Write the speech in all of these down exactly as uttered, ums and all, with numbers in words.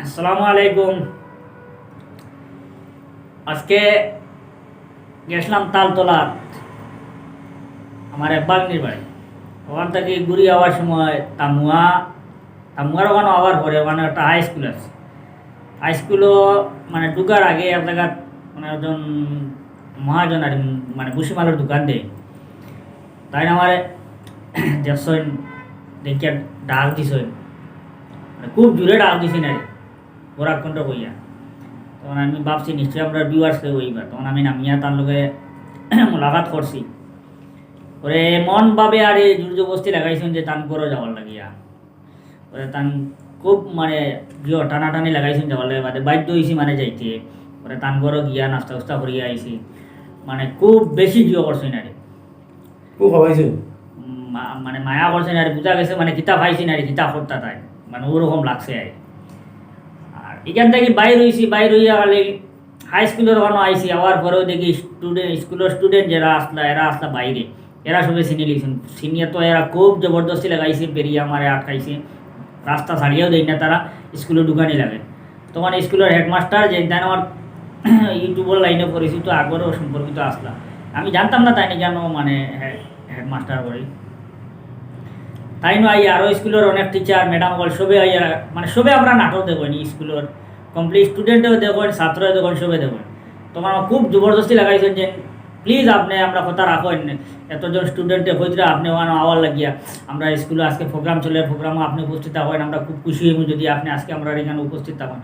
আসসালামু আলাইকুম। আজকে গেছিলাম তালতলাত আমার এক ভাগ্নির বাড়ি। ওখান থাকি ঘুরি আওয়ার সময় তামুয়া, তামুয়ার ওখানো আওয়ার পরে ওখানো একটা হাই স্কুল আছে। হাই স্কুলো মানে ঢুকার আগে এক জাগাত মানে একজন মহাজন আর মানে ভুসিমালর দোকান দেয়। তাইন আমারে দেখছইন, দেখিয়া ডাক দিছইন, মানে খুব জোরে ডাক দিছইন আর বরাক কণ্ঠ কইয়া। তখন আমি ভাবছি নিশ্চয় আমরার ভিউয়ার্স কেউ অইবা। তখন আমি নামিয়া তান লগে মোলাকাত করছি। পরে এমন ভাবে আর এই জোর জবরদস্তি লাগাইছইন যে তান ঘরো যাওয়ার লাগিয়া। পরে তান খুব মানে জিও টানাটানি লাগাইছইন যাওয়ার লাগি, বাদে বাধ্য অইছি মানে যাইতে। পরে তান ঘরো গিয়া নাস্তা উস্তা করিয়া আইছি। মানে খুব বেশি জিও করছইন আর কি। খুব খাওয়াইছইন? মা-, মানে মায়া করছইন আর বুঝা গেছে মানে কিতা পাইছইন আর কিতা করতা তাই, মানে ওরকম লাগছে আর কি। আর এখান থাকি বাইর অইছি, বাইর অইয়া খালি হাই স্কুলর ওখানো আইছি, আওয়ার পরেও দেখি স্টুডেন্ট, স্কুলর স্টুডেন্ট যেরা আছলা, এরা আছলা বাইরে, এরা সবে চিনি লিছইন। চিনিয়া তো এরা খুব জবরদস্তি লাগাইছে, বেরিয়া আমারে আটকাইছে, রাস্তা ছাড়িয়াও দেয় না তারা, স্কুলো ঢুকানি লাগে। তখন স্কুলর হেডমাস্টার যে তাইন আমার ইউটিউবর লাইনো পরিচিত, আগরও সম্পর্কিত আছলা। আমি জানতাম না তাইন কেন মানে হে-, হেডমাস্টার করি। তাইন আইয়া আরও স্কুলর অনেক টিচার, ম্যাডাম অকল সবে আইয়া, মানে সবে আমরার নাটক দেখইন, স্কুলর কমপ্লিট স্টুডেন্টেও দেখইন, ছাত্রও দেখইন, সবে দেখইন। তখন আমার খুব জবরদস্তি লাগাইছইন যে প্লিজ আপনে আমরার কথা রাখইন, এতজন স্টুডেন্টে কইতরা আপনে ওখানো আওয়ার লাগিয়া, আমরার স্কুলো আজকে প্রোগ্রাম চলে, প্রোগ্রামো আপনে উপস্থিত থাকইন, আমরা খুব খুশি অইমু যদি আপনে আজকে আমরার এখানো উপস্থিত থাকইন।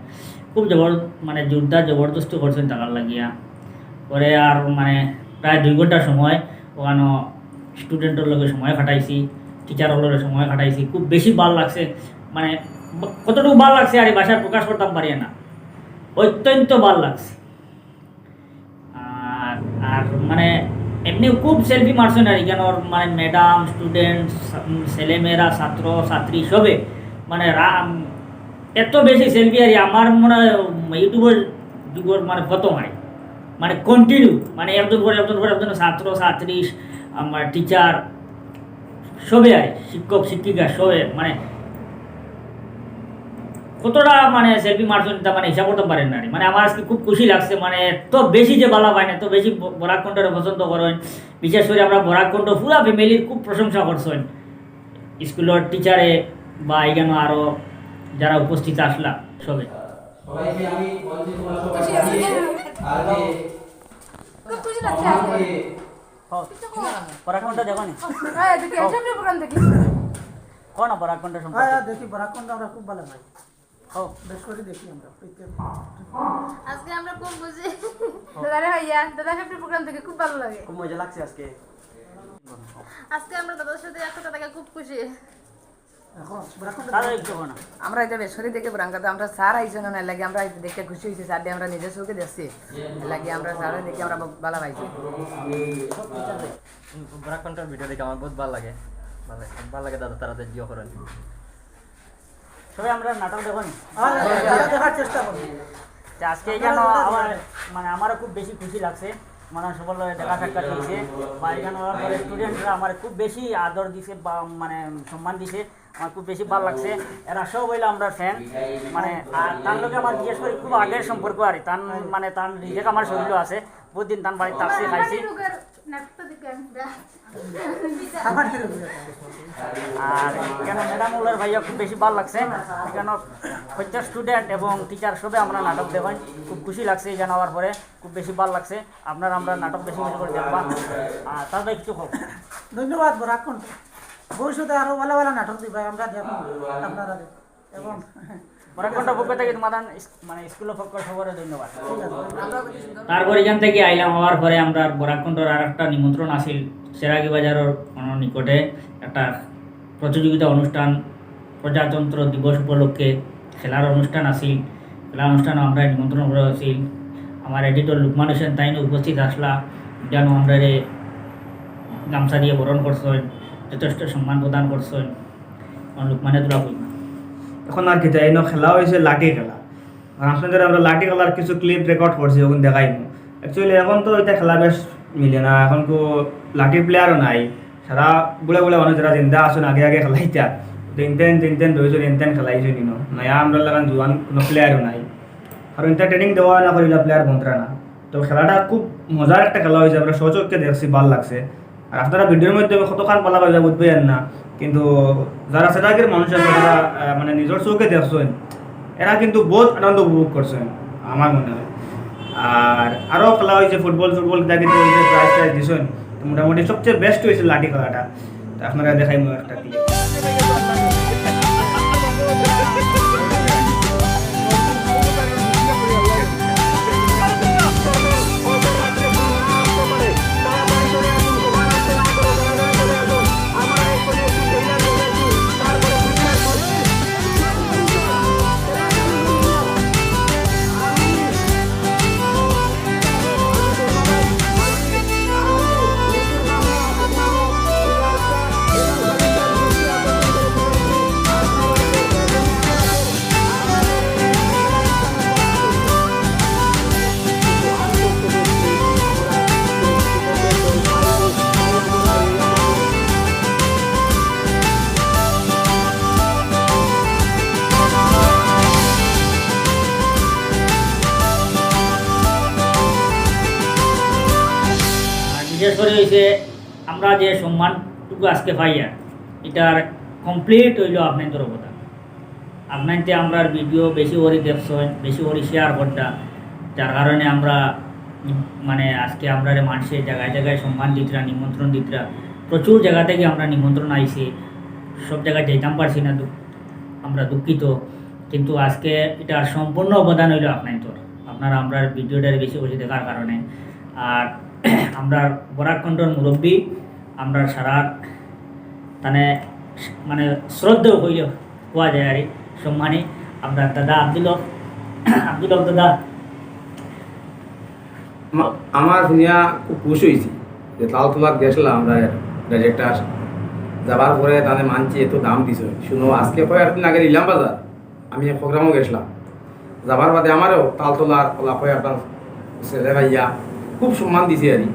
খুব জবর-, মানে জোরদার জবরদস্তি করছইন থাকার লাগিয়া। পরে আর মানে প্রায় দুই ঘন্টা সময় ওখানো স্টুডেন্টর লগে সময় কাটাইছি, টিচার অকলর লগে সময় কাটাইছি। খুব বেশি ভালা লাগছে, মানে ব-, কতটুকু ভালা লাগছে আর এই ভাষায় প্রকাশ করতাম পারি না, অত্যন্ত ভালা লাগছে। আর, আর মানে এমনি খুব সেলফি মারছইন আর এখানর মানে ম্যাডাম, স্টুডেন্ট, ছেলেমেয়েরা, ছাত্র, ছাত্রী সবে মানে রা-, এত বেশি সেলফি আর আমার মনে হয় ইউটিউবর যুগর মানে প্রথম হয়, মানে কন্টিনিউ, মানে একজন পরে একজন পরে একজন, ছাত্র, ছাত্রী, আমার টিচার, সবে আর শিক্ষক, শিক্ষিকা সবে মানে কতটা মানে সেলফি মারছইন তা মানে হিসাব করতাম পারি না। মানে আমার আজকে খুব খুশি লাগছে, মানে এত বেশি যে ভালা পাইন, এত বেশি ব-, বরাক কণ্ঠরে পছন্দ করইন, বিশেষ করি আমরার বরাক কণ্ঠ পুরা ফ্যামিলির খুব প্রশংসা করছইন স্কুলর টিচারে বা এখানো আরো যারা উপস্থিত আছলা সবে। সবাইকে আমি মঞ্চে তোমরা সবাই খুশি আছি। দাঁড়িয়ে আর যে খুব খুশি লাগছে আমার আজকে। যে ও, বরাক কণ্ঠ দেখো নি? হ্যাঁ, দেখি, ও। সামনে প্রোগ্রাম দেখি। কোন বরাক কণ্ঠ সম্পর্কে? হ্যাঁ, দেখি, বরাক কণ্ঠ আমরা খুব ভালা পাই। ও। বেশ করি দেখি আমরা, প্রত্যেক আজকে আমরা খুব খুশি। দাদারে ভাইয়া, দাদা সামনে প্রোগ্রাম দেখি খুব ভালা লাগে। খুব মজা লাগছে আজকে। আজকে আমরা দাদার সাথে একসাথে থেকে খুব খুশি। এখন বরাক কণ্ঠ তাহলে একটু না। আমরা এটা বেশ করি দেখে বরাক কণ্ঠ, আমরা স্যার আইছইন না, এর লাগি আমরা দেখে খুশি অইছি, স্যার দিয়ে আমরা নিজের চোখে দেখছি, এর লাগি আমরা স্যার দেখে আমরা ব-, ভালা পাইছি। বরাক কণ্ঠর ভিডিও দেখে আমার বহুত ভালা লাগে, ভালা লাগে, ভালা লাগে দাদা, তারা যে জিও করেন। সবে আমরার নাটক দেখো নি? হ্যাঁ, আমরা দেখার চেষ্টা করি। তে আজকে এখানো আমার, মানে, আমারও খুব বেশি খুশি লাগছে, মানে, সবার লগে দেখা সাক্ষাৎ হইছে, বা এখানো আওয়ার পরে স্টুডেন্টরা আমারে খুব বেশি আদর দিছে বা, মানে, সম্মান দিছে, আমার খুব বেশি ভালা লাগছে। এরা সব অইলা আমরার ফ্যান, মানে, আর তান লগে আমার বিশেষ করি খুব আগের সম্পর্ক আর কি। তান, মানে, তান নিজেকে আমার শরীরও আছে, বহুত দিন তান বাড়িত থাকছি, খাইছি। আর এখানো ম্যাডাম উল্লার ভাইয়া খুব বেশি ভালা লাগছে। এখানো প্রত্যেক স্টুডেন্ট এবং টিচার সবে আমরার নাটক দেখইন, খুব খুশি লাগছে এখানো আওয়ার পরে, খুব বেশি ভালা লাগছে। আপনারা আমরার নাটক বেশি বেশি করি দেখবা। আর তার ভাই কিছু হোক। ধন্যবাদ বরাক কণ্ঠ। ভবিষ্যতে আরো ভালা ভালা নাটক দিবা, আমরা দেখমু আপনারারে। এবং বরাক কণ্ঠর পক্ষ থাকি তোমাদের ইস-, মানে, স্কুলর পক্ষ সবারে ধন্যবাদ। তারপর এখান থাকি আইলাম, আওয়ার পরে আমরার বরাক কণ্ঠর আর একটা নিমন্ত্রণ আছিল, চেরাগি বাজারর কোনো নিকটে একটা প্রতিযোগিতা অনুষ্ঠান, প্রজাতন্ত্র দিবস উপলক্ষে খেলার অনুষ্ঠান আছিল। খেলার অনুষ্ঠানো আমরারে নিমন্ত্রণ করা আছিল। আমার এডিটর লুকমান হোসেন তাইনও উপস্থিত আছলা, যেন আমরারে গামছা দিয়া বরণ করছইন, যথেষ্ট সম্মান প্রদান করছইন। এখন লুকমানে তোরা কইবা। এখন আর কিতা, ইনো খেলা অইছে লাঠি খেলা। আর আপনারারে আমরা লাঠি খেলার কিছু ক্লিপ রেকর্ড করছি, অখন দেখাইমু। Actually, এখন তো ইতা খেলা বেশ মিলে না, এখন কো লাঠি প্লেয়ারও নাই। সারা বুড়া বুড়া মানুষ যেরা জিন্দা আছইন, আগে আগে খেলাইতা, যেনতেন যেনতেন রইছইন, এনতেন খেলাইছইন ইনো। নয়া আমরার লাখান জুয়ান কুনু প্লেয়ারও নাই। আর এনতেন ট্রেনিং দেওয়া না করিলা প্লেয়ার বনতরা না। তো খেলাটা খুব মজার একটা খেলা অইছে, আমরা স্বচক্ষে দেখছি, ভালা লাগছে। আর আপনারা ভিডিওর মাধ্যমে কতখান ভালা পাইবা বুঝবা আর না, কিন্তু যারা সেটাকের মানুষ আছে, যারা, আহ, মানে নিজর চউখে দেখছইন, এরা কিন্তু বউত আনন্দ উপভোগ করছইন আমার মনে অয়। আর আরও খেলা অইছে ফুটবল, ফুটবল কিতা কিতা অইছে, প্রাইজ টাইজ দিছইন। তো মোটামুটি সবচেয়ে বেস্ট অইছে লাঠি খেলাটা। তো আপনারারে দেখাইমু একটা clip। আর বিশেষ করি অইছে আমরা যে সম্মানটুকু আজকে পাইয়ার, ইটার complete অইলো আপনাইনতর অবদান। আপনাইনতে আমরার ভিডিও বেশি করি দেখছইন, বেশি করি শেয়ার কররা, যার কারণে আমরা, উম, মানে আজকে আমরারে মানষে জাগায় জাগায় সম্মান দিতরা, নিমন্ত্রণ দিতরা। প্রচুর জাগা থাকি আমরা নিমন্ত্রণ আইছে, সব জাগায় যাইতাম পারছি না, দু-, আমরা দুঃখিত। কিন্তু আজকে ইটার সম্পূর্ণ অবদান অইলো আপনাইনতর। আপনারা আমরার ভিডিওটারে বেশি বেশি দেখার কারণে। আর আমরার বরাক কণ্ঠর মুরব্বি, আমরার সারার তানে মানে শ্রদ্ধেয় অইলে কওয়া যায় আর কি, সম্মানী আমরার দাদা আব্দুল হক, আব্দুল হক দাদা। আমা-, আমার হুনিয়া খুব খুশ অইছি যে তালতলাত গেছলাম আমরা ডাইরেক্টর, যাবার পরে তানে মানষে এত দাম দিছে। হুনো, আজকে কয়েকদিন আগে ইলাম বাজার আমি এক প্রোগ্রামও গেছলাম, যাবার বাদে আমারেও তালতলার ওলা কয়েকটা ছেলে ভাইয়া খুব সম্মান দিছে আর কি।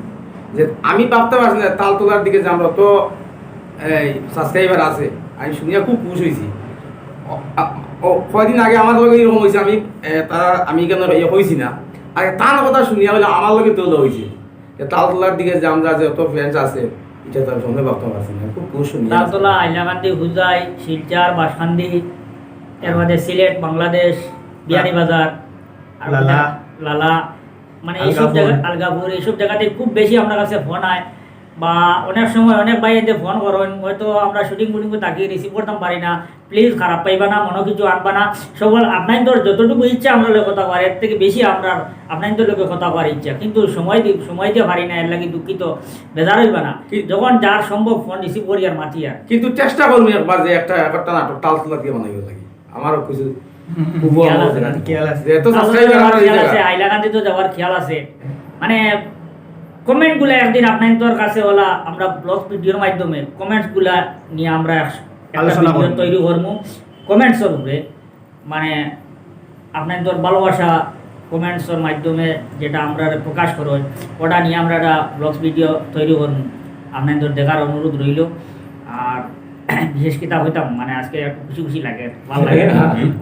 যে আমি ভাবতাম পারছি না তালতলার দিকে যে আমরার অত, এই, সাবস্ক্রাইবার আছে, আমি হুনিয়া খুব খুশ অইছি। ও, আ, ও, কয়দিন আগে আমার লগে এরকম অইছে, আমি, এ, তারা, আমি কেনে ইয়ে কইছি না, আগে তান কথা হুনিয়া অইলে আমার লগে দোলা অইছে। যে তালতলার দিকে যে আমরার যে অত ফ্যান্স আছে, ইটা তো আমি সামনে ভাবতাম পারছি না, খুব খুশ হুনিয়া। তালতলা, আইলাকান্দি, হুজাই, শিলচর, বাঁশকান্দি, এর বাদে সিলেট, বাংলাদেশ, বিয়ানীবাজার, আর লালা। লালা, মানে এইসব আলগাপুর। জাগা, আলগাপুর, এইসব জাগা থাকি খুব বেশি আমরার কাছে ফোন আয়, বা অনেক সময় অনেক ভাইয়াইন্তে ফোন করইন, হয়তো আমরা শুটিং ফুটিং থাকি, রিসিভ করতাম পারি না, প্লিজ খারাপ পাইবা না, মনো কিছু আনবা না। সবল আপনাইনতর যতটুকু ইচ্ছা আমরার লগে কথা কওয়ার, এর থাকি বেশি আমরার আপনাইনতর লগে কথা কওয়ার ইচ্ছা, কিন্তু সময় দি-, সময় দিয়া পারি না, এর লাগি দুঃখিত, বেজার অইবা না। কি- যখন যার সম্ভব ফোন রিসিভ করি আর মাতি আর। কিন্তু চেষ্টা করমু একবার যে একটা, একটা নাটক তালতলা দিয়া বানাইবার লাগি। আমারও কিছু হুম, হুম, খুব খেয়াল আছে, খেয়াল আছে। যে এত সাবস্ক্রাইবার আমার এই খেয়াল জায়গা। আছে, হাইলাকান্দি তো যাওয়ার খেয়াল আছে। মানে, কমেন্ট গুলা একদিন আপনাইনতর কাছে ওলা আমরা ব্লগ ভিডিওর মাধ্যমে কমেন্টস গুলা নিয়া আমরা এক-, একটা আলোচনা ভিডিও করব। তৈরি করমু কমেন্টসর উপরে। মানে, আপনাইনতর ভালোবাসা কমেন্টসর মাধ্যমে যেটা আমরারে প্রকাশ করইন, ওটা নিয়া আমরা একটা ব্লগ ভিডিও তৈরি করমু। আপনাইনতর দেখার অনুরোধ রইলো। আর বিশেষ কিতা কইতাম, মানে, আজকে একটু খুশি খুশি লাগে, ভালা লাগে।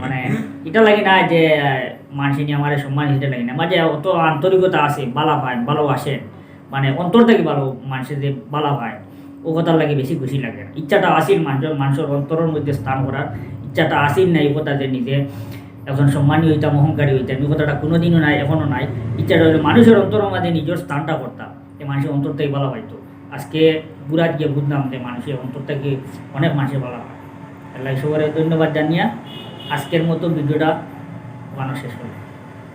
মানে, ইটা লাগে না যে, আহ, মানষে নিয়া আমারে সম্মান, ইটা লাগে না। মাঝে অত আন্তরিকতা আছে, ভালা পাইন, ভালোবাসে, মানে, অন্তর থাকি ভালা, মানষে যে ভালা পায়, ও কথার লাগি বেশি খুশি লাগে। ইচ্ছাটা আছিল মানষর, মানষর অন্তরর মধ্যে স্থান করার ইচ্ছাটা আছিল না, এই কথা যে নিজে একজন সম্মানী অইতাম, অহংকারী অইতাম, এই কথাটা কুনুদিনও নাই, এখনো নাই। ইচ্ছাটা অইলো মানষর অন্তরর মাঝে নিজর স্থানটা করতাম, এ মানষে অন্তর থাকি ভালা পাইতো। আজকে বুড়াত গিয়া বুঝলাম যে মানষে অন্তর থাকি অনেক মানষে ভালা পায়। এর লাগি সবরে ধন্যবাদ জানিয়া আজকের মতো ভিডিওটা ওখানে শেষ করি।